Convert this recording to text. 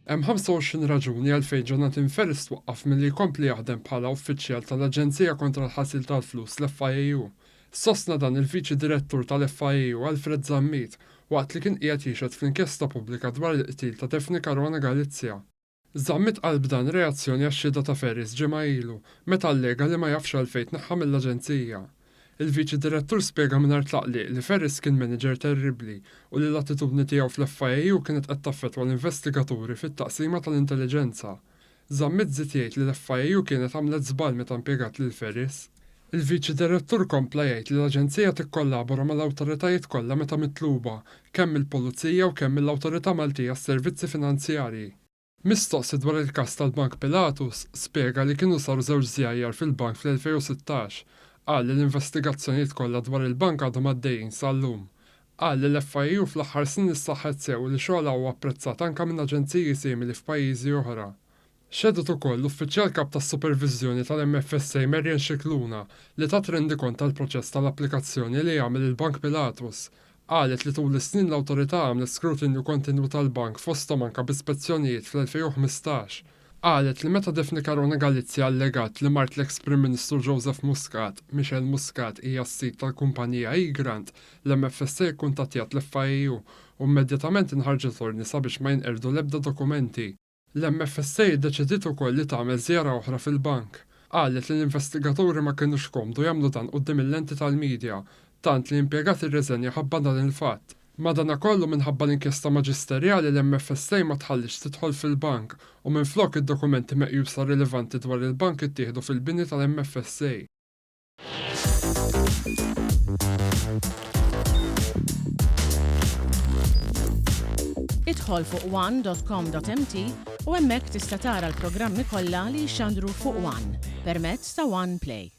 Hemm 25 raġuni għalfejn Jonathan Ferris twaqqaf milli jkompli jaħdem bħala uffiċjal tal-Aġenzija Kontra l-Ħasil tal-Flus, l-FIAU. Sostna dan il-Viċi Direttur tal-FIAU Alfred Zammit waqt li kien qiegħed jixhed fl-inkjesta pubblika dwar il-qtil ta' Daphne Caruana Galizia. Zammit qal b'dan reazzjoni għax-xhieda ta' Ferris ġimgħa ilu meta allega li ma jafx għalfejn tneħħa mill-aġenzija. Il-Viċi Direttur spjega mingħajr tlaqliq li Ferris kien manager terribbli u li l-attitudni tiegħu fl-FIAU kienet qed taffettwa l-investigaturi fit-taqsima tal-intelliġenza. Zammit żied jgħid li l-FIAU kienet għamlet żball meta impjegat lil Ferris. Il-Viċi Direttur kompla jgħid li l-aġenzija tikkollabora mal-awtoritajiet kollha meta mitluba, kemm mill-Pulizija u kemm mill-Awtorità Maltija għas-Servizzi Finanzjarji. Mistoqsi dwar il-każ tal-Bank Pilatus, spjega li kienu saru żewġ żjajjar fil-bank fl-2016. Qal li l-investigazzjonijiet kollha dwar il-bank għadhom għaddejjin sal-lum. Qal li l-FIU fl-aħħar snin issaħħet sew u li xogħolha huwa apprezzat anke minn aġenziji simili f'pajjiżi oħra. Xehdet ukoll l-Uffiċjal Kap tas-Superviżjoni tal-MFSA Marian Scicluna li tat rendikont tal-proċess tal-applikazzjoni li għamel il-Bank Pilatus. Qalet li tul is-snin l-Awtorità għamlet skrutinju kontinwu tal-bank fosthom anke bi spezzjonijiet fl-2015. Qalet li meta Daphne Caruana Galizia allegat li mart l-eks Prim Ministru Joseph Muscat, Michelle Muscat hija s-sid tal-kumpanija Egrant, l-MFSA kkuntattjat l-FIAU u immedjatament inħarġet ordni sabiex ma jinqerdu l-ebda dokumenti. L-MFSA ddeċidiet ukoll li tagħmel żjara oħra fil-bank. Qalet li l-investigaturi ma kinux komdu jagħmlu dan quddiem il-lenti tal-media, tant li impjegat irreżenja ħabba dan il-fatt. Madanakollu minħabba l-inkjesta maġisterjali l-MFSA ma tħallitx tidħol fil-bank u minflok id-dokumenti meqjusa rilevanti dwar il-bank ittieħdu fil-bini tal-MFSA. Idħol fuq one.com.mt u hemmhekk tista' tara l-programmi kollha li jixxandru fuq One permezz ta' One Play.